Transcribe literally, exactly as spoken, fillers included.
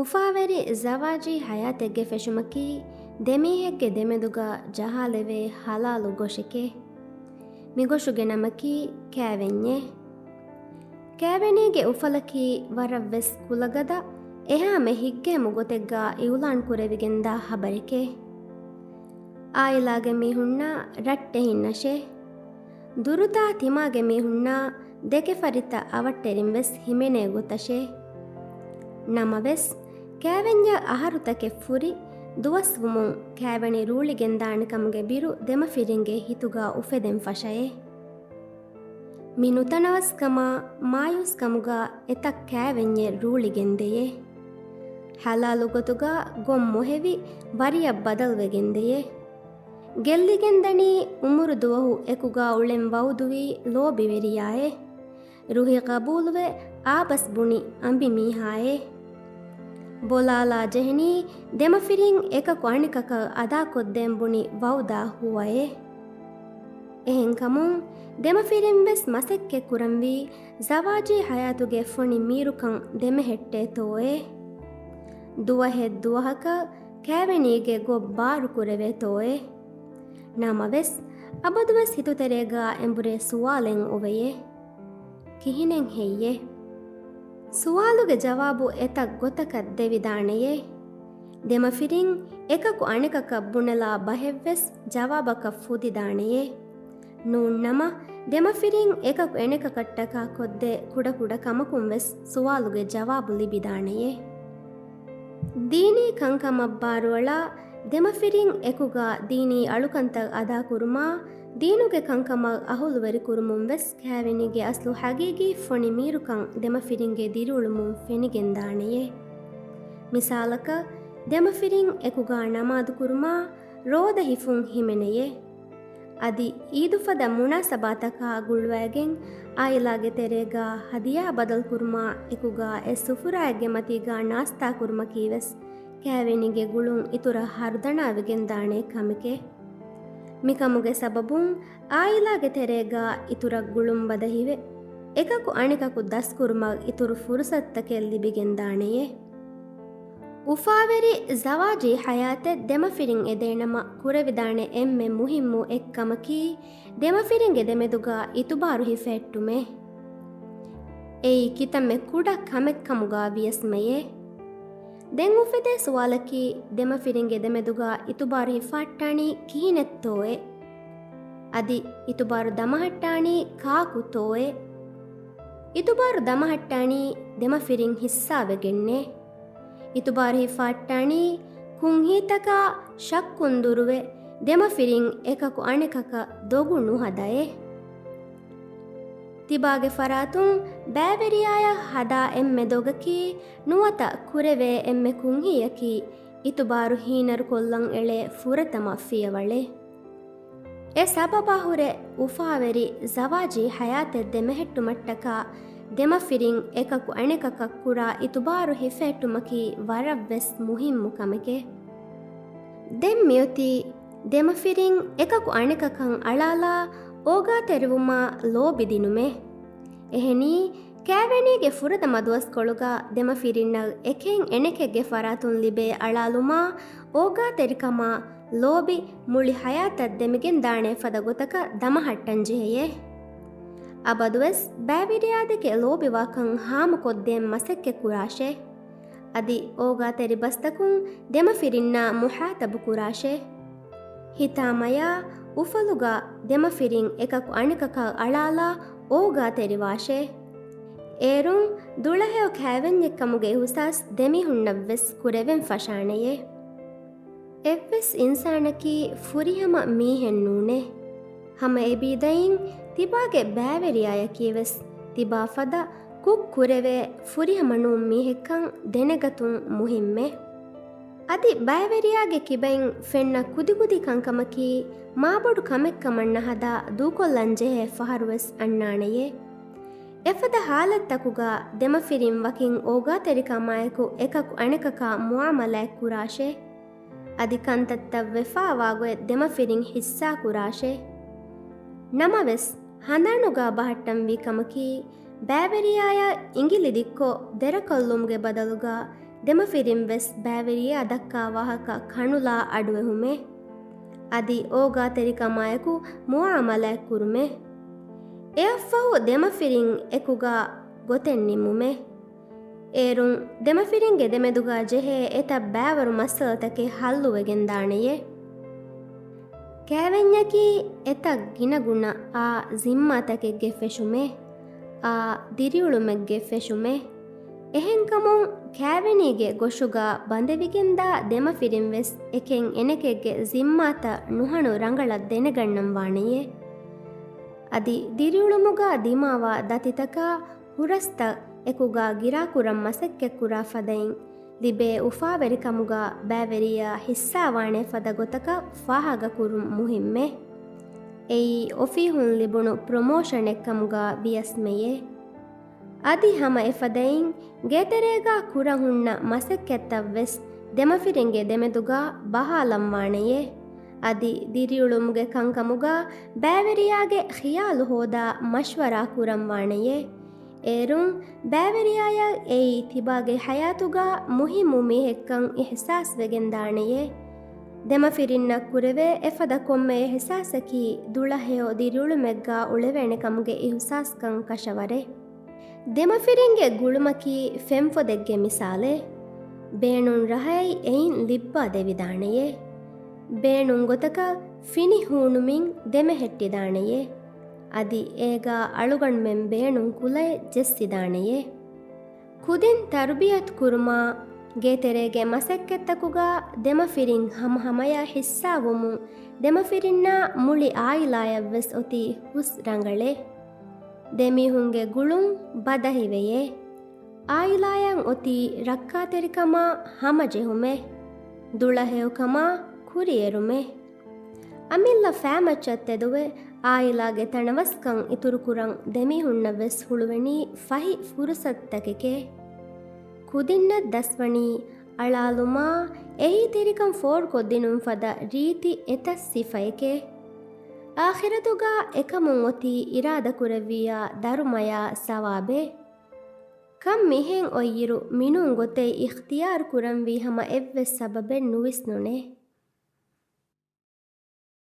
އުފާވެރި ޒަވާޖީ ހަޔާތެއްގެ ފެށުމަކީ ދެމީހެއްގެ ދެމެދުގަ ޖަހާލެވޭ ޙަލާލު ގޮށެކޭ. މިގޮށުގެ ނަމަކީ ކައިވެންޏޭ. ކައިވެނީގެ އުފަލަކީ ވަރަށްވެސް ކުލަގަދަ، އެހާމެ ހިތްގެއިމު ގޮތެއްގަ އިއުލާން ކުރެވިގެންދާ ޚަބަރެކޭ. އާއިލާގެ މީހުންނާ ރައްޓެހިންނަށޭ. ދުރުތާ ތިމާގެ މީހުންނާ ދެކެފަރިތައް އަވަށްޓެރިން ވެސް ހިމެނޭ ގޮތަށޭ. ނަމަވެސް، ކައިވެންޏަށް އަހަރުތަކެއް ފުރި ދުވަސްވުމުން ކައިވެނި ރޫޅިގެންދާނެ ކަމުގެ ބިރު ދެމަފިރިންގެ ހިތުގަ އުފެދެން ފަށައޭ. މި ނުތަނަވަސްކަމާ މާޔޫސްކަމުގަ އެތައް ކައިވެންޏެއް ރޫޅިގެންދެޔޭ. ޙަލާލު ގޮތުގަ ގޮށް މޮހެވި ވަރިޔަށް ބަދަލުވެގެންދެޔޭ. ގެއްލިގެންދަނީ އުމުރު ދުވަހު އެކުގަ އުޅެން ވައުދުވީ ލޯބިވެރިޔާއޭ. ރުހި ގަބޫލުވެ އާބަސް ބުނި އަނބިމީހާއޭ. ބޮލާލާ ޖެހެނީ ދެމަފިރިން އެކަކު އަނެކަކަށް އަދާކޮށްދޭން ބުނި ވައުދާ ހުވައޭ. އެހެންކަމުން، ދެމަފިރިން ވެސް މަސައްކަތް ކުރަންވީ ޒަވާޖީ ޙަޔާތުގެ ފޮނި މީރުކަން ދެމެހެއްޓޭތޯއޭ. ދުވަހެއް ދުވަހަކަށް ކައިވެނީގެ ގޮށް ބާރުކުރެވޭތޯއޭ. ނަމަވެސް، އަބަދުވެސް ހިތުތެރޭގަ އެނބުރޭ ސުވާލެއް އޮވެޔޭ. ކިހިނެއް ހެއްޔޭ؟ ސުވާލުގެ ޖަވާބު އެތައް ގޮތަކަށް ދެވިދާނެޔޭ. ދެމަފިރިން އެކަކު އަނެކަކަށް ބުނެލާ ބަހެއްވެސް ޖަވާބަކަށް ފުދިދާނެޔޭ. ނޫންނަމަ، ދެމަފިރިން އެކަކު އެނެކަކަށްޓަކާ ކޮށްދޭ ކުޑަކުޑަ ކަމަކުން ވެސް ސުވާލުގެ ޖަވާބު ލިބިދާނެޔޭ. ދީނީ ކަންކަމަށް ބާރުއަޅާ، ދެމަފިރިން އެކުގަ ދީނީ އަޅުކަންތައް އަދާކުރުމާ، ދީނުގެ ކަންކަމަށް އަހުލުވެރިކުރުމުން ވެސް ކައިވެނީގެ އަސްލު ޙަގީގީ ފޮނި މީރުކަން ދެމަފިރިންގެ ދިރިއުޅުމުން ފެނިގެންދާނެޔޭ. މިސާލަކަށް، ދެމަފިރިން އެކުގަ ނަމާދުކުރުމާ، ރޯދަ ހިފުން ހިމެނެޔޭ. އަދި އީދުފަދަ މުނާސަބާތަކާ ގުޅުވައިގެން އާއިލާގެ ތެރޭގަ ހަދިޔާ ބަދަލުކުރުމާ އެކުގަ އެއް ސުފުރާއެއްގެ މަތީގަ ނާސްތާކުރުމަކީ ވެސް ކައިވެނީގެ ގުޅުން އިތުރަށް ހަރުދަނާވެގެންދާނެ ކަމެކޭ. މިކަމުގެ ސަބަބުން އާއިލާގެ ތެރޭގަ އިތުރަށް ގުޅުން ބަދަހިވެ، އެކަކު އަނެކަކު ދަސްކުރުމަށް އިތުރު ފުރުސަތުތަކެއް ލިބިގެންދާނެޔޭ. އުފާވެރި ޒަވާޖީ ޙަޔާތެއް ދެމަފިރިން އެދޭނަމަ ކުރެވިދާނެ އެންމެ މުހިއްމު އެއްކަމަކީ، ދެމަފިރިންގެ ދެމެދުގަ އިތުބާރު ހިފެހެއްޓުމޭ. އެއީ ކިތަންމެ ކުޑަ ކަމެއްކަމުގަ ވިޔަސްމެޔޭ. ދެން އުފެދޭ ސުވާލަކީ، ދެމަފިރިންގެ ދެމެދުގަ އިތުބާރު ހިފާއްޓާނީ ކިހިނެއްތޯއޭ؟ އަދި އިތުބާރު ދަމަހައްޓާނީ ކާކުތޯއޭ؟ އިތުބާރު ދަމަހައްޓާނީ ދެމަފިރިން ހިއްސާވެގެންނޭ. އިތުބާރު ހިފާއްޓާނީ ކުންހީތަކާ ޝައްކުން ދުރުވެ، ދެމަފިރިން އެކަކު އަނެކަކަށް ދޮގު ނުހަދައޭ. ތިބާގެ ފަރާތުން ބައިވެރިޔާޔަށް ހަދާ އެންމެ ދޮގަކީ، ނުވަތަ ކުރެވޭ އެންމެ ކުންހީއަކީ، އިތުބާރު ހީނަރުކޮށްލަން އެޅޭ ފުރަތަމަ ފިޔަވަޅޭ. އެ ސަބަބާހުރެ އުފާވެރި ޒަވާޖީ ޙަޔާތެއް ދެމެހެއްޓުމަށްޓަކާ، ދެމަފިރިން އެކަކު އަނެކަކަށް ކުރާ އިތުބާރު ހިފެހެއްޓުމަކީ ވަރަށްވެސް މުހިއްމު ކަމެކޭ. ދެން މިއޮތީ ދެމަފިރިން އެކަކު އަނެކަކަށް އަޅާލާ އޯގާތެރިވުމާ ލޯބިދިނުމޭ. އެހެނީ، ކައިވެނީގެ ފުރަތަމަ ދުވަސްކޮޅުގަ ދެމަފިރިންނަށް އެކެއް އެނެކެއްގެ ފަރާތުން ލިބޭ އަޅާލުމާ އޯގާތެރިކަމާ ލޯބި މުޅި ޙަޔާތަށް ދެމިގެން ދާނެ ފަދަ ގޮތަކަށް ދަމަހައްޓަން ޖެހެޔޭ. އަބަދުވެސް ބައިވެރިޔާދެކެ ލޯބިވާކަން ހާމަކޮށްދޭން މަސައްކަތް ކުރާށޭ. އަދި އޯގާތެރި ބަސްތަކުން ދެމަފިރިންނާ މުހާތަބު ކުރާށޭ. ހިތާމަޔާ އުފަލުގަ ދެމަފިރިން އެކަކު އަނެކަކަށް އަޅާލާ އޯގާތެރިވާށޭ. އޭރުން ދުޅަހެޔޮ ކައިވެންޏެއްކަމުގެ އިހުސާސް ދެމީހުންނަށްވެސް ކުރެވެން ފަށާނެޔޭ. އެއްވެސް އިންސާނަކީ ފުރިހަމަ މީހެއް ނޫނޭ. ހަމަ އެބީދައިން ތިބާގެ ބައިވެރިޔާޔަކީވެސް ތިބާ ފަދަ ކުށް ކުރެވޭ ފުރިހަމަ ނޫން މީހެއްކަން ދެނެގަތުން މުހިއްމޭ. އަދި ބައިވެރިޔާގެ ކިބައިން ފެންނަ ކުދިކުދި ކަންކަމަކީ މާބޮޑު ކަމެއްކަމަށް ނަހަދާ ދޫކޮށްލަން ޖެހޭ ފަހަރުވެސް އަންނާނެޔޭ. އެފަދަ ހާލަތްތަކުގަ ދެމަފިރިން ވަކިން އޯގާތެރިކަމާއެކު އެކަކު އަނެކަކާ މުއާމަލާތް ކުރާށޭ. އަދި ކަންތައްތައް ވެފާވާގޮތް ދެމަފިރިން ހިއްސާކުރާށޭ. ނަމަވެސް، ހަނދާނުގަ ބަހައްޓަންވީ ކަމަކީ، ބައިވެރިޔާޔަށް އިނގިލި ދިއްކޮށް ދެރަކޮށްލުމުގެ ބަދަލުގަ، ދެމަފިރިން ވެސް ބައިވެރިޔާ ދައްކާ ވާހަކަ ކަނުލާ އަޑުއެހުމޭ. އަދި އޯގާތެރިކަމާއެކު މުއާމަލާތް ކުރުމޭ. އެއަށްފަހު ދެމަފިރިން އެކުގަ ގޮތެއް ނިންމުމޭ. އޭރުން ދެމަފިރިންގެ ދެމެދުގަ ޖެހޭ އެތައް ބައިވަރު މައްސަލަތަކެއް ހައްލުވެގެންދާނެޔޭ. ކައިވެންޏަކީ އެތައް ގިނަގުނަ އާ ޒިންމާތަކެއްގެ ފެށުމޭ، އާ ދިރިއުޅުމެއްގެ ފެށުމޭ. އެހެންކަމުން ކައިވެނީގެ ގޮށުގަ ބަނދެވިގެންދާ ދެމަފިރިން ވެސް އެކެއް އެނެކެއްގެ ޒިންމާތައް ނުހަނު ރަނގަޅަށް ދެނެގަންނަން ވާނެޔޭ. އަދި ދިރިއުޅުމުގަ ދިމާވާ ދަތިތަކާ ހުރަސްތައް އެކުގަ ގިރާކުރަން މަސައްކަތްކުރާ ފަދައިން، ލިބޭ އުފާވެރިކަމުގަ ބައިވެރިޔާ ހިއްސާވާނެ ފަދަ ގޮތަކަށް ފާހަގަކުރުން މުހިއްމޭ. އެއީ އޮފީހުން ލިބުނު ޕްރޮމޯޝަނެއްކަމުގަ ވިޔަސްމެޔޭ. އަދި ހަމަ އެފަދައިން، ގޭތެރޭގަ ކުރަން ހުންނަ މަސައްކަތްތައް ވެސް ދެމަފިރިންގެ ދެމެދުގަ ބަހާލަން ވާނެޔޭ. އަދި ދިރިއުޅުމުގެ ކަންކަމުގަ ބައިވެރިޔާގެ ޚިޔާލު ހޯދާ މަޝްވަރާ ކުރަން ވާނެޔޭ. އޭރުން ބައިވެރިޔާޔަށް އެއީ ތިބާގެ ޙަޔާތުގަ މުހިއްމު މީހެއްކަން އިޙްސާސްވެގެންދާނެޔޭ. ދެމަފިރިންނަށް ކުރެވޭ އެފަދަ ކޮންމެ އިޙްސާސަކީ ދުޅަހެޔޮ ދިރިއުޅުމެއްގަ އުޅެވޭނެކަމުގެ އިޙްސާސްކަން ކަށަވަރޭ. ދެމަފިރިންގެ ގުޅުމަކީ ފެންފޮދެއްގެ މިސާލެއް. ބޭނުން ރަހައި އެއިން ލިއްބާ ދެވިދާނެޔޭ. ބޭނުން ގޮތަކަށް ފިނި ހޫނުމިން ދެމެހެއްޓިދާނެޔޭ. އަދި އޭގަ އަޅުގަނޑުމެން ބޭނުން ކުލައެއް ޖެއްސިދާނެޔޭ. ކުދިން ތަރުބިޔަތު ކުރުމާ، ގޭތެރޭގެ މަސައްކަތްތަކުގަ ދެމަފިރިން ހަމަހަމަޔަށް ހިއްސާވުމުން، ދެމަފިރިންނާ މުޅި އާއިލާޔަށްވެސް އޮތީ ހުސް ރަނގަޅޭ. ދެމީހުންގެ ގުޅުން ބަދަހިވެޔޭ. އާއިލާޔަށް އޮތީ ރައްކާތެރިކަމާ ހަމަޖެހުމޭ. ދުޅަހެޔޮކަމާ ކުރިއެރުމޭ. އަމިއްލަ ފައިމައްޗަށް ތެދުވެ، އާއިލާގެ ތަނަވަސްކަން އިތުރުކުރަން ދެމީހުންނަށް ވެސް ހުޅުވެނީ ފަހި ފުރުސަތުތަކެކޭ. ކުދިންނަށް ދަސްވަނީ އަޅާލުމާ، އެހީތެރިކަން ފޯރުކޮށްދިނުން ފަދަ ރީތި އެތައް ސިފައެކޭ. އާޚިރަތުގަ އެކަމުން އޮތީ އިރާދަކުރެއްވިއްޔާ ދަރުމަޔާ ސަވާބޭ. ކަން މިހެން އޮތްއިރު، މިނޫން ގޮތެއް އިޚްތިޔާރު ކުރަންވީ ހަމަ އެއްވެސް ސަބަބެއް ނުވިސްނުނޭ.